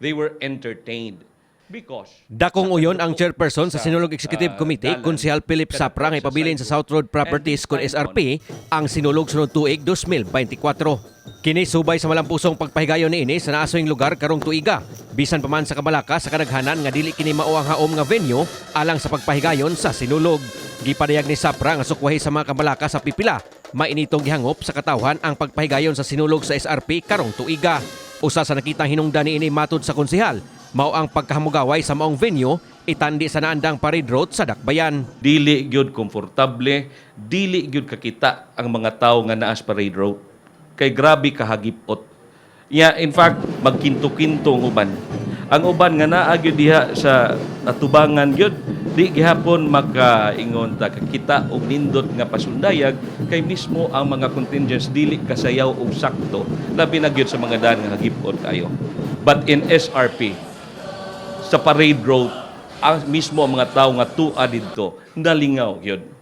They were entertained because Dakong uyon ang chairperson sa Sinulog Executive Committee, dalan, Konsehal Philip Sapra, nga kadto sa ipabilin sa sidewalk. South Road And Properties this kon time SRP ang Sinulog sunod tuig 2024. Kini subay sa malampusong pagpahigayon niini sa naasoyng lugar karong tuiga. Bisan pa man sa kabalaka sa kadaghanan nga dili kini mao ang haom nga venue alang sa pagpahigayon sa Sinulog. Gipadayag ni Sapra nga sukwahi sa mga kabalaka sa pipila, mainitong gihangop sa katawhan ang pagpahigayon sa Sinulog sa SRP karong tuiga. Usa sa nakitang hinungdan niini matud sa konsehal, mao ang pagkahamugaway sa maong venue itandi sa naandang parade road sa Dakbayan. Dili gyud komportable, dili gyud kakita ang mga tawo nga naa sa parade road. Kay grabe kahagipot. Yeah, in fact, magkinto-kinto ang uban. Ang uban nga naa gyud diha sa atubangan gyud, di gihapon makaingon ta kakita og nindot nga pasundayag kay mismo ang mga contingents dili kasayaw og sakto, labi na gyud sa mga daan nga hagipot kayo. But in SRP, sa parade road, ang mismo ang mga tao nga tua didto nalingaw gyud.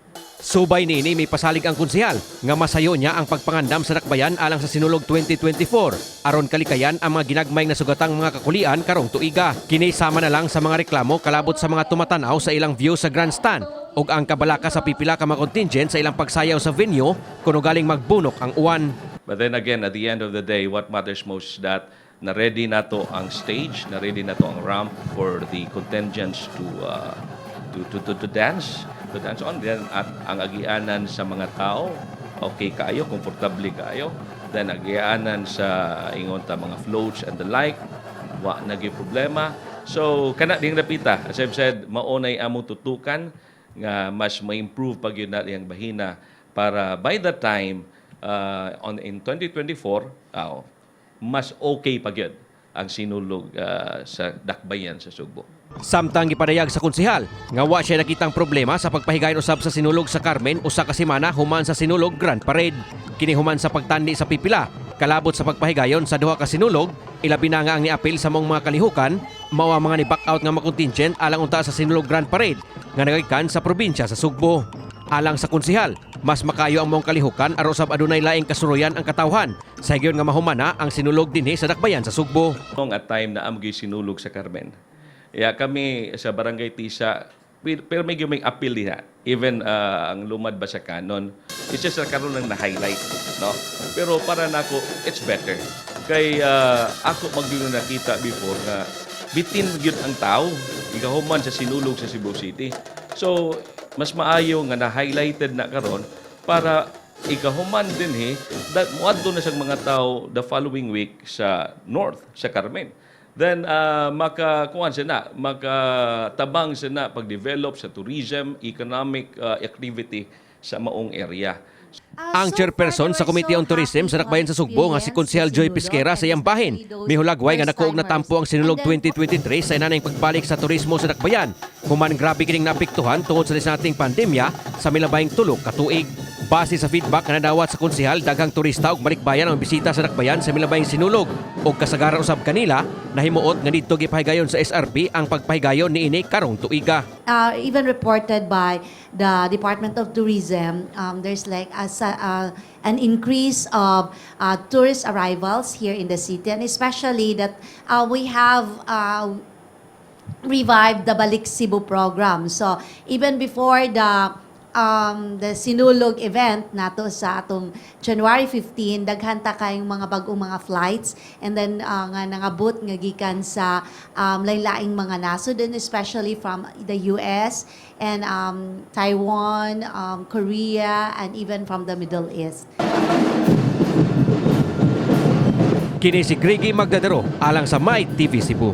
Subay niini, may pasalig ang konsehal nga masayo niya ang pagpangandam sa Dakbayan alang sa Sinulog 2024 aron kalikayan ang mga ginagmay na sugatang mga kakulian karong tuiga. Kini sama na lang sa mga reklamo kalabot sa mga tumatanaw sa ilang view sa grandstand ug ang kabalaka sa pipila ka mga contingent sa ilang pagsayaw sa venue kuno galing magbunok ang uwan. But then again, at the end of the day, what matters most is that na ready nato ang stage, na ready nato ang ramp for the contingents to dance, to dance on. Then at ang agianan sa mga tao, okay kaayo, komportable kaayo. Then agianan sa ingon ta mga floats and the like, wa na gyud problema. So kana ding rapita, as I've said, mao nay among tutukan nga mas ma-improve pa gyud na iyang bahina para by the time on in 2024 mas okay pa gyud ang Sinulog sa Dakbayan sa Sugbo. Samtang gipadayag sa konsehal nga wa siya nakitang problema sa pagpahigayon usab sa Sinulog sa Carmen 1 ka semana human sa Sinulog Grand Parade. Kini human sa pagtandi sa pipila kalabot sa pagpahigayon sa duha ka Sinulog, ilabi na nga ang niapil sa maong mga kalihukan mao ang mga ni back out nga mga contingent alang unta sa Sinulog Grand Parade nga nagagikan sa probinsya sa Sugbo. Alang sa konsehal, mas makayo ang maong kalihukan aron sab adunay laing kasuroyan ang katawhan sa higayon nga mahumana ang Sinulog dinhi sa Dakbayan sa Sugbo. Nung at time na amo gyud Sinulog sa Carmen. Ya kami sa Barangay Tisa, pero may may appeal diha. Even ang lumad ba sa canon, it's just na karon lang na-highlight, no? Pero para nako, it's better. Kay ako magyud nakita before nga bitin gyud ang tao ikahuman sa Sinulog sa Cebu City. So mas maayo nga na-highlighted na karon para ikahuman dinhi that muadto na sang mga tao the following week sa north, sa Carmen. Then maka kuan siya na, makatabang siya na pag-develop sa tourism, economic activity sa maong area. Ang chairperson sa Committee on Tourism sa Dakbayan sa Sugbo nga si Konsehal Joy Pesquera, sa iyang bahin, mihulagway nga nakuog na tampo ang Sinulog 2023 sa inanay pagbalik sa turismo sa Dakbayan. Human grabe kining naapektuhan tungod sa nating pandemya sa milabayng 3 ka tuig. Base sa feedback nga nadawat sa konsehal, daghang turista ug balikbayan ang bisita sa Dakbayan sa milabayng Sinulog ug kasagaran usab kanila nahimuot nga didto gipahigayon sa SRP ang pagpahigayon niini karong tuiga. Even reported by the Department of Tourism, there's like an increase of tourist arrivals here in the city, and especially that we have revived the Balik Cebu program. So even before the Sinulog event nato sa atong January 15, daghan ta kayong mga bag-ong mga flights and then nga nangabot nga gikan sa lain-laing mga nasod and especially from the US and Taiwan, Korea and even from the Middle East. Kini si Grigi Magdadaro alang sa My TV Cebu.